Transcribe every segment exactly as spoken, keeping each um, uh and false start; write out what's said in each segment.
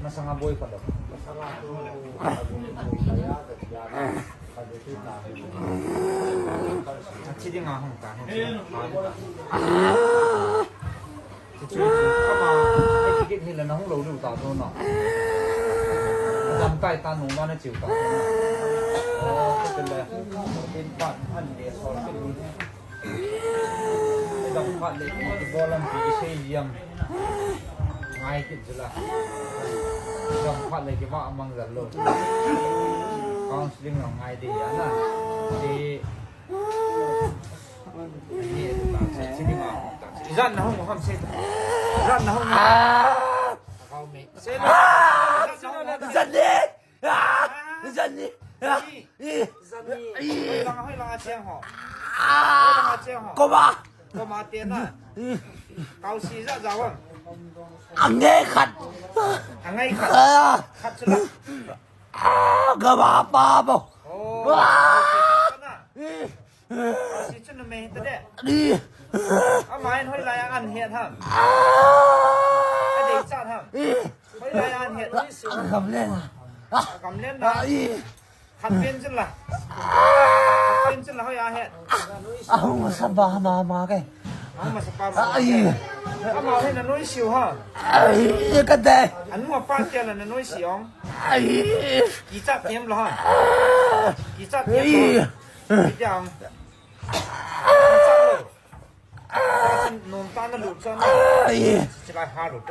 Masanga boi pa lo. Masanga tu. Achi ding a hung ta, hung ta. Chu chu chu. Ama, ai ticket hi la na hung lo lu ta chu na. Jam kai ta nung ma na chiu ta chu na. Oh, ka tin le. Tin pat an le so ka ni. Jam pat le ki bol an ki sei yam. Ngai kit chu la. Jam pat le ki ma mang jal lo. Counseling lo ngai de ya na. Ti. Zan na hung ham se. Zan na hung. Ah! Zan ni. Ah! Zan ni. Ah! Eh. Zan ni. Eh. Hoi lang, hoi lang a cheng ho. Ah! Hoi lang a cheng ho. Koma. Koma te na. Eh. Kau si za za wang. Angai khat. Angai khat. Ah! Khat chu la. Ah! Koma pa bo. Oh. Ah! Kau si za na. Eh. Si chun numei ta de. Ni. Ama in hoi lai a an het ham. A dei chat ham. Hoi lai a an het. Kam len. Kam len na. Ai. Khat pen chun la. Khat pen chun la hoi a het. Ahung sa ba ma ma ke. Ahung sa ba ma. Ai. Ama hin na noi siu ha. Ai, ka de. Anu apa te la na noi siu. Ai. Kichat tem la ha. Kichat tem la. Ai. Kichat lo. Nom ta na lut cha na. Ai. Chilai ha lut.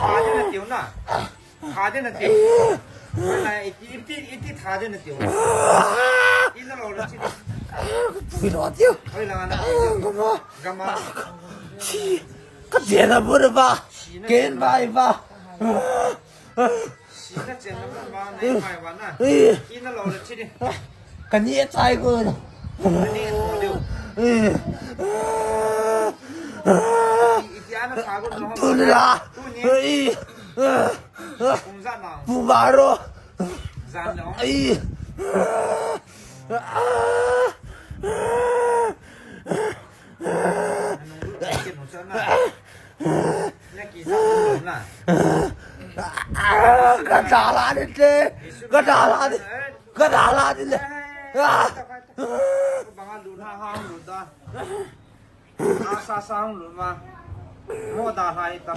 Tha ding na tiu na. Tha ding na tiu. Iti, iti, iti tha ding na tiu. Ina lo la chi. Pui lo tiu. Hoi la na. Gama. Gama. Chi. Ka je na bu ba. Ken bai ba. Sina chen na ba na mai wa na. Ina lo la chi ni. Ka ni chai ko. Ka ni ko diu. Iti ana sa ko no. Tu ni la. Tu ni. Kum za na. Bu ba ro. Za na. Ai. Anu, kin no cha na. Ka dala ni te. Ka dala ni. Ka dala ni le. Ah. Banga lu na ha lu da. Sa sa sa lu ma. Mo da hai ta.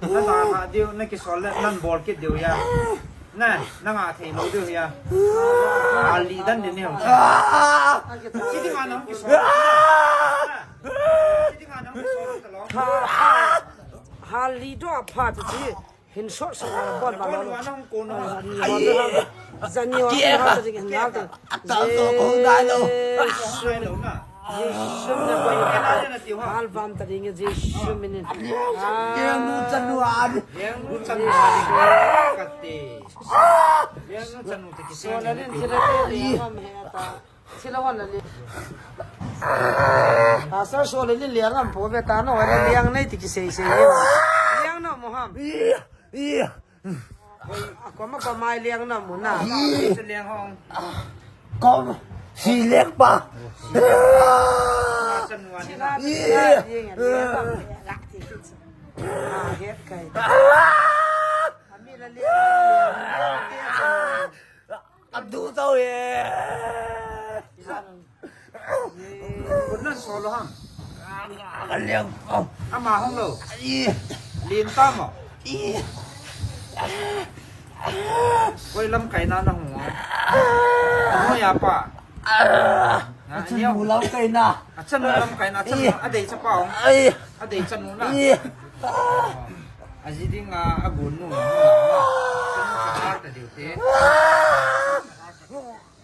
Na da ha diu na kisol le nan bol kit diu ya. Na, na nga thei lo diu ya. Ali dan din ni hong. Chi ding a nang kisol. Chi ding a nang kisol ta lo. Hal li do a pha ta chi. Hin sot sot a bon ba lo. Zani wa ha ta ding hin nal ta. Ata so ko dai lo. Sum na. Sum na ko. Hal bam ta ding ji sum min. Yang nu chanu a. Yang nu chanu a. Kati. Yang nu chanu ta ki. So la len thila te ni ham he ta. Sila wan la le. Pastor so le le liang am po ve ta no le liang nei ti ki sei sei. Liang no mo ham. Iya, iya. Ko ma ko mai liang no mo na. Iya. Liang hong. Kom si liang pa. Sila liang liang la ti. Ah, het kai. Ami la liang. Adu tau ye. Kun nan so lo ham. Ka liang. Ama hong lo. Ai. Lin ta mo. Ai. Koi lam kai na na hong. Ano ya pa. Ah. Achanu lam kai na. Achanu lam kai na, achanu a dei chapa hong. Ai. A dei chanu na. Ai. A ji ding a, a gun nu. Chanu cha ta diu te.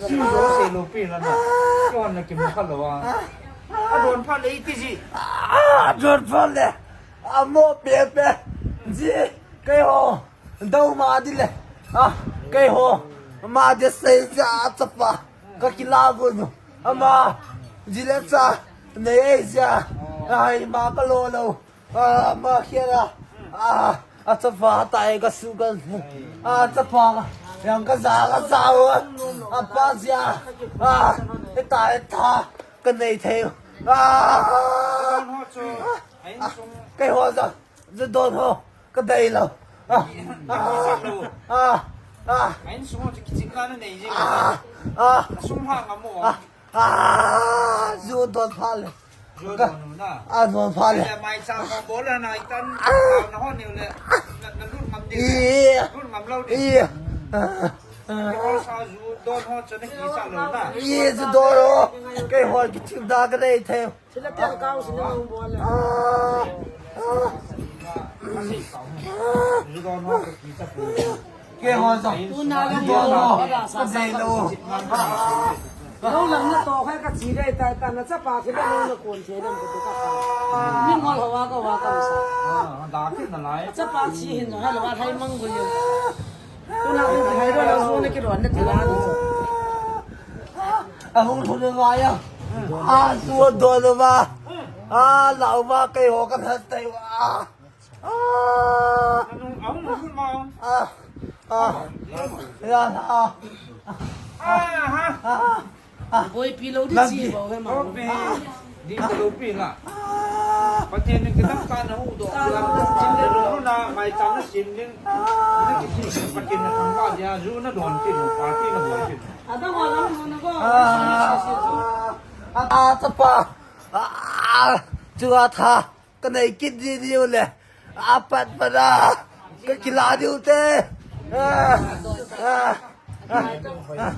Sim jo se lo pi la na. Kihon na kimu kha lo a. A don pha le iti ji. A don pha le. A mo pe pe. Ji. Keiho. Dau ma di le. A. Keiho. Ma di sei ja chapa. Ka kila gu nu. Ama. Ji le cha. Nei ei ja. Ai ma ka lo lo. A, ma khia la. A, a chapa tai ka su kan. A chapa. Yang ka za ka za o. A pa ja. A, e ta e ta. Ka nei thei. A. Keiho ja. Ju don ho. Ka dei lo. A. A. A. A. A. Ju don pha le. Ka, a, don pha le. Mai cha ko bol na itan. Na ho ni le. Na, na lut ngam di. Lut ngam lo di. Ih. Ko sa ju don ho cha na ki sa lo na. Ih, ju don ho. Keiho kithip da ka nei thei. Thila tel kau sin na bol le. Ah. Ah. Ju don ho ki sa ko. Keiho sa. Tu na la don ho. Ka dei lo. Lo lang na to khai ka chi dei ta ta na chapa thila lo na kon che dam ko ka. Ni ngol ho wa ka wa ka sa. Ah, da ki na lai. Chapa chi hin jong hai lo wa hai mang go yo. Tu na ku hai lo la zo na ki ron na ti la ni. A hung thun va ya. A su do do va. A lau va keiho ka hat tai va. Ah. Anu, ahung hung ma. Ah. Ah. Ya, ah. Ah, ha. Ah. Boipi lo di chi bo he ma. Boipi. Di ko lo pi na. Ah. Pathen in kidang ka na hu do. Ka na hu do. Sim le lo na mai chang na sim ding. Na ki sim Pathen na thang ba dia ju na don ti no pa ti na bo ti. Ada wa lam no na go. Ah. Ah, ta pa. Ah. Chu a tha. Ka nei kit di diu le. Apat pada. Ka kila diu te. Ah, ah, ah, ah,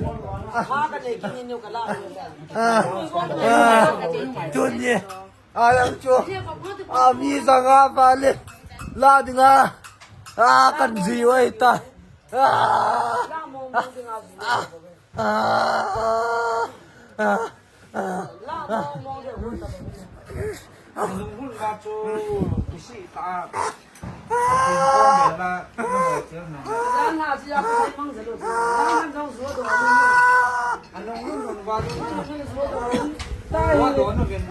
ah, ah. Tun ye. Ayang chu. A mi sanga pa le. La dinga. A kan ji wai ta. Ah, ah, ah, ah, ah. Lunglut va chu kisi ta. Jan ha sia kai mang jalo. Jan ha jong zuo do. Alunglun va chu zuo do. Tai. Zuo do no gen.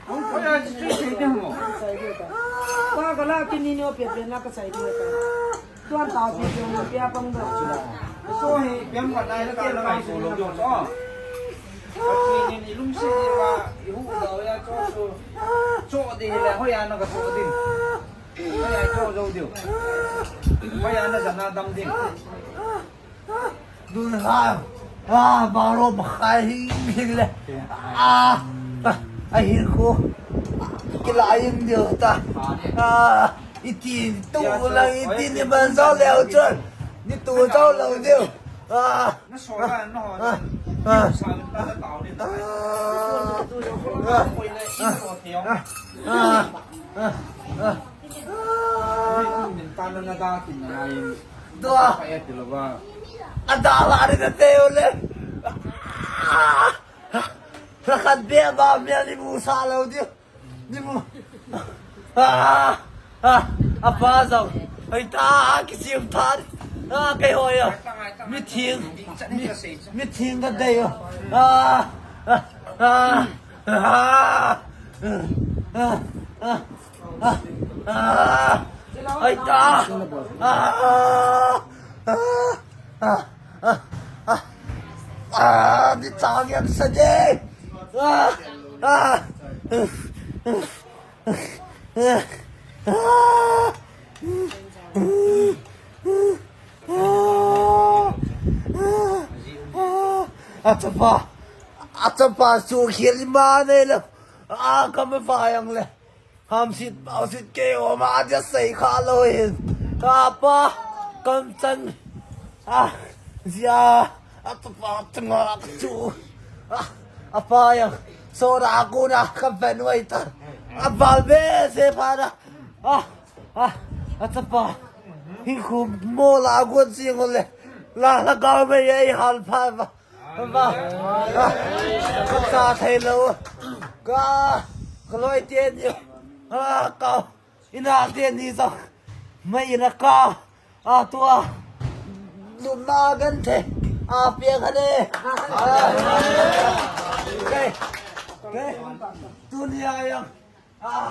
Oi, a chu chu chu mo. Ka ka la kini no pe pe na ka sai de ta. Tuan ta pi pi na pia pang da. So hi piam ka nai la ke la mai so lo jo so. Ka chi ni ni lum si ni wa i hu da ya cho so. Cho de le ho ya na ka so din. Ho ya cho zo diu. Ho ya na za na dam din. Dun ha. Ah, baro makhai hing hing le. Ah, ah, ahi ko. Kila hing diu ta. Ah, iti tu lang iti ni ban zau leo chun. Ni tu zau leo diu. Ah, ah, ah, ah, ah, ah, ah, ah. Min tan na da tin na in. Dua. Ka ya ti lo ba. Ada la ri na te ole. Ah. Khat be ba mel ni bu sa lo di. Ni bu. Ah. Ah. Apa zau. Ai ta kisim tha. Ah, keiho ya. Mi thing. Mi, mi thing ka dei yo. Ah. Ah. Ah. Ah. Ah. Ah, ah, ai ta. Ah, ah, ah, ah, ah, ah, ni chang yang sa de. Ah, ah, ah, ah, ah, ah, ah, achapa, achapa su khel ma ne le. Ah, ka ma fa yang le. Hamsit, hamsit keiho ma dia sei kha lo hin. Ka pa, kam chan. Ah, zia, a tu pa, tu nga, tu. Ah, apa yang, so da aku na, ka pen wai ta. Apa be, se pa da. Ah, ah, a tu pa. Hin khu mo la gun si ngol le. La, la ga me ye hal pa ba. Ba. Ka sa thei lo. Ka, ka loi tien yo. Ah, ka. Ina tien ni sa. Mai ina ka. A tua. Lum na gan the. A pia ka de. Ah. Ke. Ke. Tunia yang. Ah.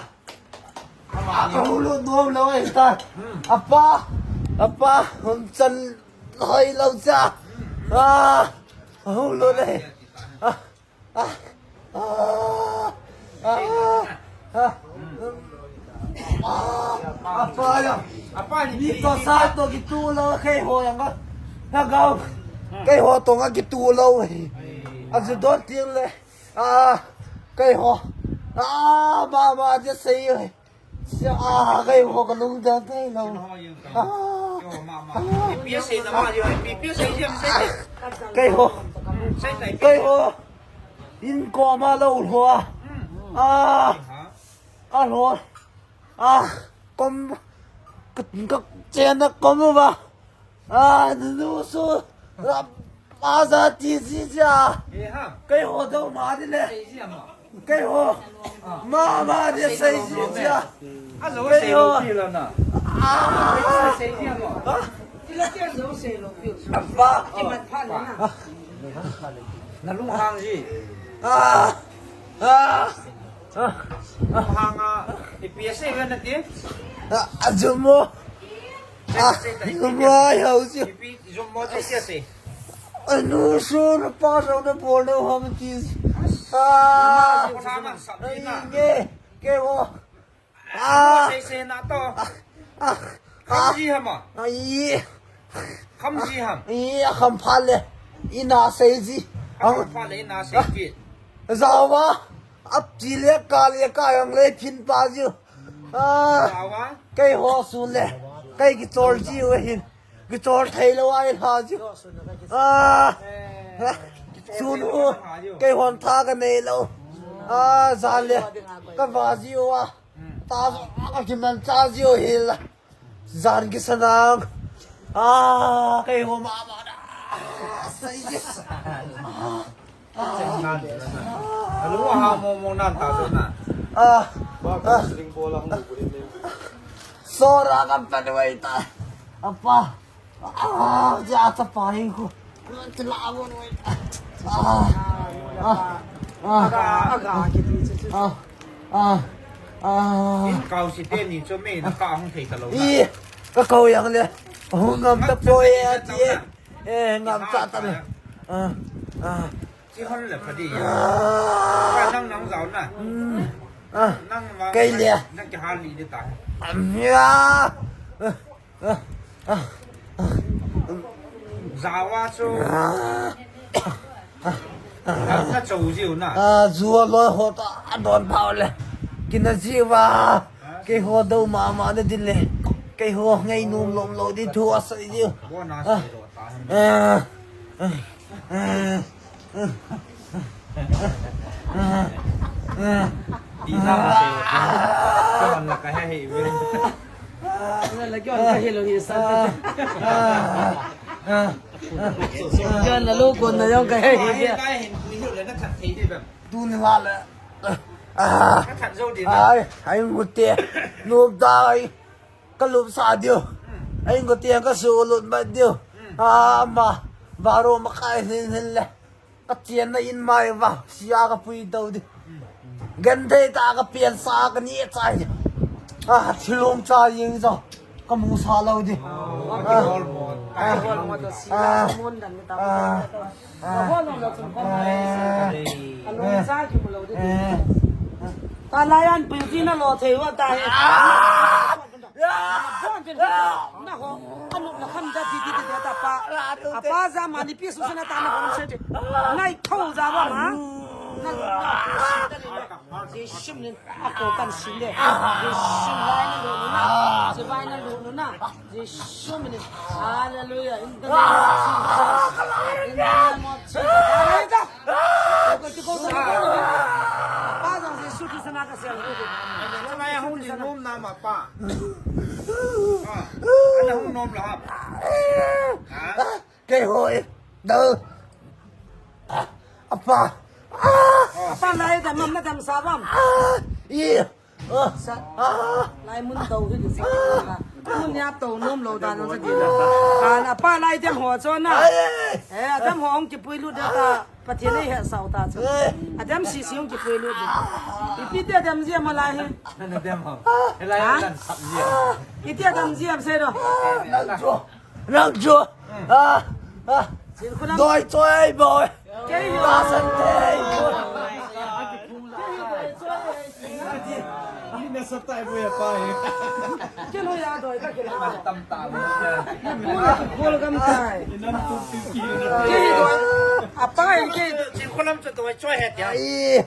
Ah, ka hulu nom lo e ta. Apa, apa, hum chan hoi lo cha. Ah, hulu le. Ah, ah, ah, ah, ah. Ah, apa ya. Apa ni? Ni to sa to kitu lo keiho yang ka. Na gau. Keiho to nga kitu lo. Azu don tieng le. Ah, keiho. Ah, mama, just say you. Ah, kei ho ka lungdam thei lou. Ah, ah, kei ho. Kei ho. In koma lou lou a. Ah, a lou. Ah, kom, ka, ka chena kom uva. Ah, nu su. Ah, pa za ti si ja. Kei ho dou ma di le. Kei ho. Mama, dia sei ji ja. Kei ho. Ah. Ah. Apa. Na lunghang ji. Ah. Ah. Ah. Lunghang a, ipi asei ve nati? Ah, ajumo. Ah, ajumo ai hau ji. Ipi jumo ji sia sei. Anu su na pa sa na bol na ham ti. Ah. Ai, nge. Kei ho. Ah. Sei sei na to. Ah. Ah. Kham ji ham a. Ai. Kham ji ham. Ai, kham pha le. Ina sei ji. Kham pha le ina sei ji. Zawa. Ap ji le ka le ka yang le phin pa ji. Ah. Zawa. Kei ho su le. Kei kichol ji u hin. Kichol thei lou a i lha ji. Ah. Sun u. Kei hon tha ka nei lou. Ah, za le. Ka va ji u a. Ta zo, a kiman cha ji u hi la. Zan kisan ang. Ah, kei ho mama da. Sai ji. Ah. Alu ha mo mo nan ta so na. Ah. Ah. Sora kan tan wai ta. Apa. Ah, ja ta pa hi ko. Tila mo wai ta. Ah. Ah. Ah. Aga, aga, kiti, kiti. Ah. Ah. Ah. In kau si te ni cho me na ka hong thei ta lou na. I, ka kau yang le. Hong ngam ta poi a ti. Eh, ngam ta ta le. Ah. Ah. Chi hon le phadi ya. Ah. Ka nang nang zau na. Hmm. Ah. Nang ma. Kei le. Nang ki hal li de ta. Am ya. Ah. Ah. Ah. Zawa chu. Ah. Ah. Ka chou jiu na. Ah, zua loi ho ta don pau le. Kina jiu va. Kei ho dou mama na din le. Kei ho ngai num lom lou di thu asei jiu. Bona sei lo ta. Ah. Ah. Ah. Ti na ma se. Kon la ka he he ve. La la kyon ka he lo ni sa. Kyon la lo kon na yong ka he he ve. Ka hin pui hiu le na khat thei de bam. Tu ni la le. Ah. Ka khat zo de. Ai, ai ngut te. Num tai. Ka lup sa diu. Ai ngut te ka su lut ma diu. Ah, ma. Baro ma kai hin hin le. Ka chian na in mai va, sia ka pui dou di. Gen thei ta ka pian sa ka ni chai. Ah, thilong cha yeng zo. Ka mu sa lou di. Ah, ah, ah, ah, ah, ah. Ta lai an pui di na lo thei wa ta he. Ah! Bon chen hu na ho. Anu na kham da di di di da pa. Apa za ma ni pi su na ta na hon se de. Nai tho za ba ma. Na na pi su da ni na. Ji shim ni a ko kan sin de. Ji shim lai na lo nu na. Ji bai na lo nu na. Ji shim ni. Hallelujah. In the name of Jesus. In the name of Jesus. Hallelujah. Ko ti ko sa ko. Pa za Ji su ti sa na ka se. Ngai hung ni nom na ma pa. Ah, ana hung nom la ha. Ha? Kei hoi. Dal. Apa. Apa lai da mam na dam sa bam. I. Sa. Lai mun dau hi du sa. Mun ya to nom lo da no sa di. Ana pa lai dem ho cho na. Eh, dem ho ong ki pui lu da ta. Pathian ei hetsau ta chu. Adam sisi hung kipui lut di. Ipi ti Adam jia ma lai hi. Adam ho. Helai dan sap jia. Iti Adam jia sei do. Nang chu. Nang chu. Ah. Ah. Sin khu lam. Doi choi boy. Kei hi. Ta san te. Ni na sa tai bu ya pa hi. Kei lo ya doi ka kei lo. Tam tam. Ni bu ya kol gam tai. Ni nan tu ti ki na. Kei doi. Apa kei. Sin khu lam chu doi choi het ya. Ai.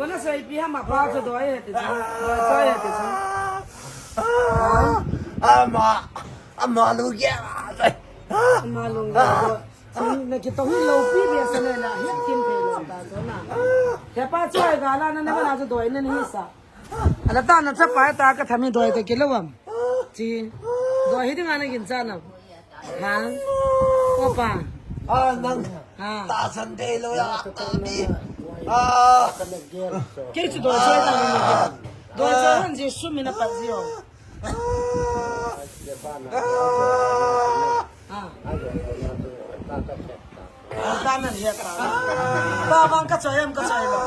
Kona saipi ham, apa chu doi ahi ti chu. Doi choi ahi ti chu. Ama, ama lu ge. Ama lu ge. Na kitong hi lopi be sa le na, hiat kin thei lou ta chu na. Hepa choi ga la na, na ba na chu doi na ni sa. Ala ta na chapa ta ka thami doi ta kilo am. Chi. Doi hi dinga na gin cha na. Ha? Opa. Ah, nang. Ha. Tahsan thei lou ya, tami. Ah. Kei chu doi choi ta ni. Doi choi han Jesu min a pat ji o. Ah. Ah. Ah, ta na hia ta. Ta bang ka choi am ka choi lou.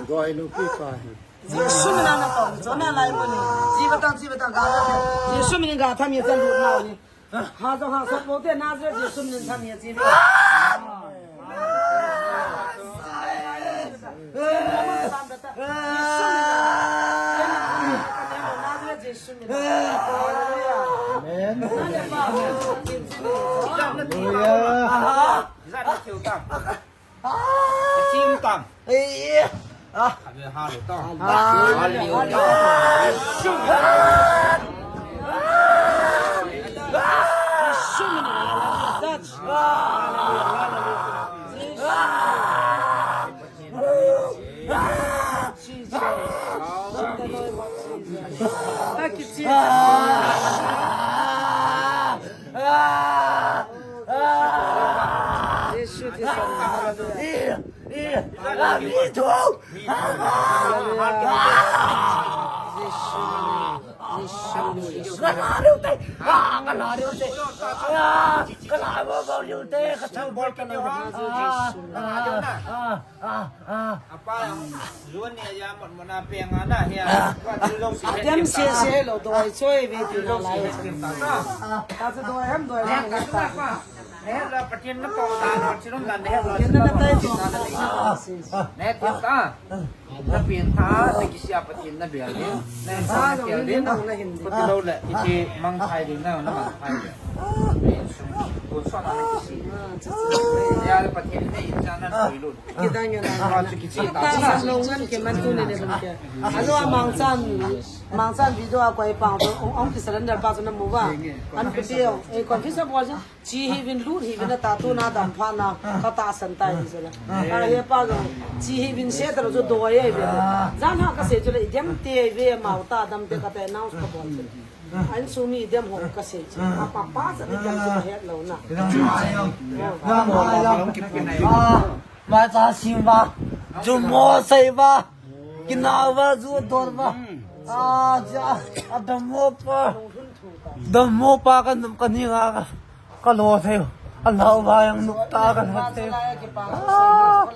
Doi lou pi pa hi. Jesu min a na tong, chona lai mo ni. Ji ba tang, ji ba tang, ga tha. Jesu min ga tha mi chan lu na ni. Ha jong ha sat mo te Nazareth Jesu min tha mi ji ni. Jesu min. Nazareth Jesu min. Hallelujah. Amen. Hallelujah. Hallelujah. Aha. Zan na theu ta. Chim tang. Ei. Ah. Khat le ha le tang. Ah. Ha le tang. Jesus. Ah. Ah. Ah. Jesu ti san. Eh, eh, ah, mi thu. Ah, ah, ah. Jesu. Jesu. Ka la riu te. Ah, ka la riu te. Ah, ka la bo bo riu te. Ka thal bol ka la. Ah, ah, ah, ah. Apa yang zuan ni aja mot mona pe nga na hia. Adem se se lo doi choi ve ti na lai. Ta se doi ham doi ham ta. He la Pathen na pau dan, Pathen um dan he la. Pathen na tai ti na. Ne ti ta. Na pin tha, na kisia Pathen na bel ni. Na sa bel ni na. Ko ti lo le, kiti mang thai ding na, na mang thai le. Ko sa na kisi. Ya le Pathen ne in cha na sui lu. Kidang ya na. Ka chu kichi ta. Ta sa lo ngan ke man tu ne ne bang ke. Alo a Mangchan, Mangchan video a koi pang tu, ong, ong ki surrender pa tu na mu ba. An ku ti ong, eh, confess a bo ja. Chi hi vin lut hi vin a ta tu na dam pha na, ka ta san tai hi se la. Ka he pa ga, chi hi vin se ta lo chu doi ai ve. Jan ha ka se chu le, idem te ai ve, mau ta dam te ka te announce ka bol chu. An su mi idem ho ka se chu. A pa pa sa ni dam chu het lo na. Mai cha sim va, ju mo sei va, kinau va, ju dor va. A ja, a dam mo pa. Dam mo pa ka num ka ni nga ka, ka lo thei. A lau va yang nuk ta ka lo thei. Ah.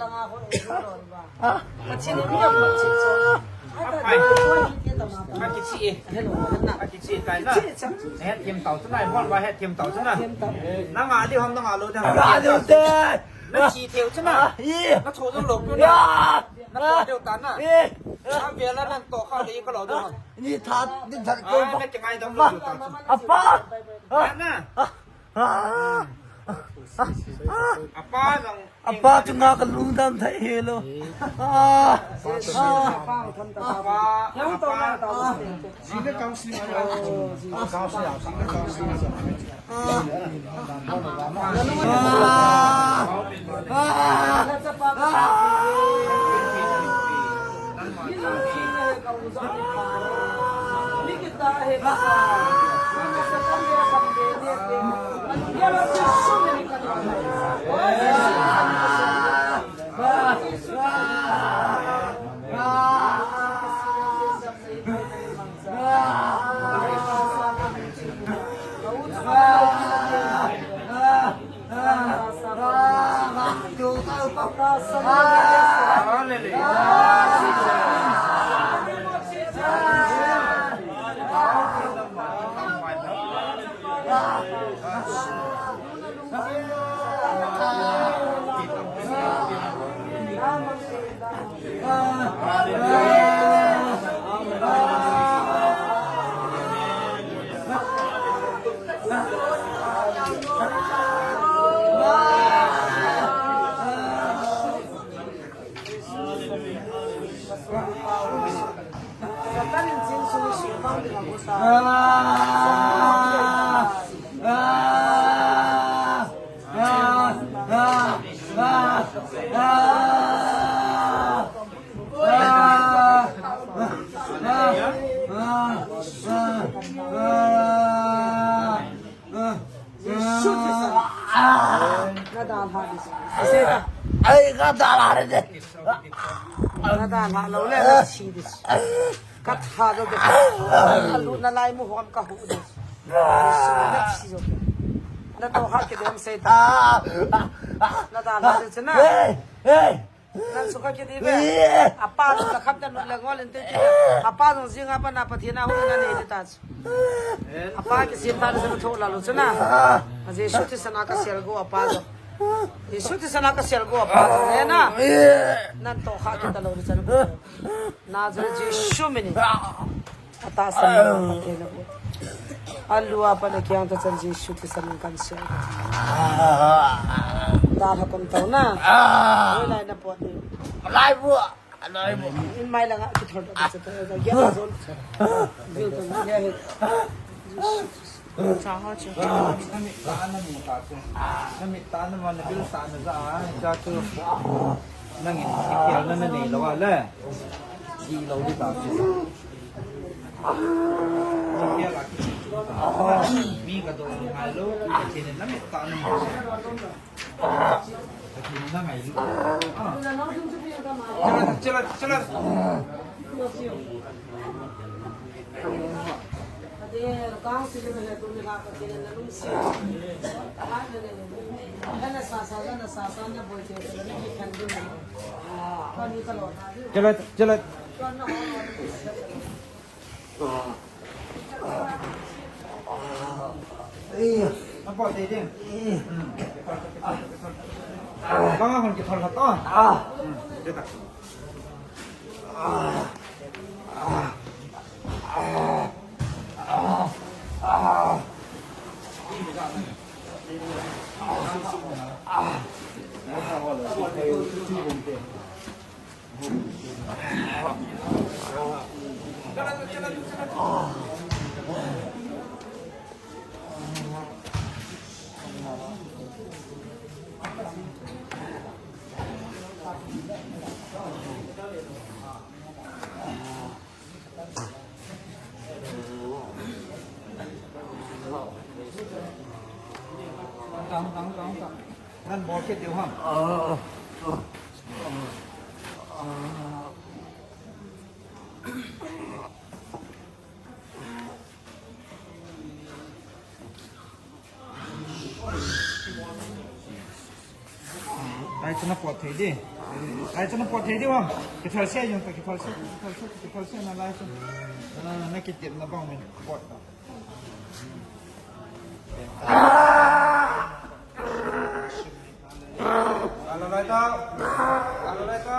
Ah. Ka kichi e. Ka kichi tai na. Het thim tau chu na, hon va het thim tau chu na. Na nga di hom na nga lo de. Nga lo de. Na chi theu chu na. Ah, i. Na tho jong lo pu na. Ya. Na tho deu ta na. I. Na ve la na to kha le ka lo de. Ni that, ni that ko. Ah, na ki ngai dam lo ta chu. Apa. Na. Ah. Ah. Ah. Apa jong. Apa chu nga ka lungdam thei hi lo. Ah. Ah. Apa. Apa. Senior counseling a, counseling a, senior counseling a. Ah. Ah. Ah. Ah. Jesu Christa. Na dalha ding. Aseta. Ai, ka dalha ding. Na dalha lou le, na thi ding. Ka tha ding. Ka lut na lai mu hom ka hu ding. Jesu na thi ding. Na toh ha kidem Satan. Na dalha ding na. Hey, hey. Nan sukha kiti ve. Apa nu la kham ta nu la ngol inte ti. Apa nu jing apa na Pathen a hu na nei ti ta. Apa kisem ta na sa tho la lo chuna. A Jesu Christa na ka sel go apa jo. Jesu Christa na ka sel go apa jo. Ne na. Nan toh kha kita lo chuna. Na jo Jesu min in. Atahsan a Pathen a bu. Alua pa na kiang ta chan Jesu Christa min kan sel. Dalha kon tau na. Oi lai na pot ni. Lai bu. Lai bu. In mai langa kithol ta cha ta ya zon. Bil ta ya he. Cha ho cha. Na mit ta na mu ta chu. Na mit ta na ma na bil ta na ja. Ja chu. Nangin kikhel na na nei lo a le. Ji lo di ta chu. Mi ka dong ngai lou, ka chin na mit ta na. Ka chin na ngai lou. Chala, chala, chala. Chala, chala. Apa tadi? Bang aku kita lihat ah. Hmm, dia tak. Tang, tang, tang, tang. Nan bol kit diu ham. Lai chu na pot thei di. Lai chu na pot thei di ham. Kithal se jong ta, kithal se, kithal se, kithal se na lai chu. Na, na kitep na bang min pot ta. Alo lai ta. Alo lai ta.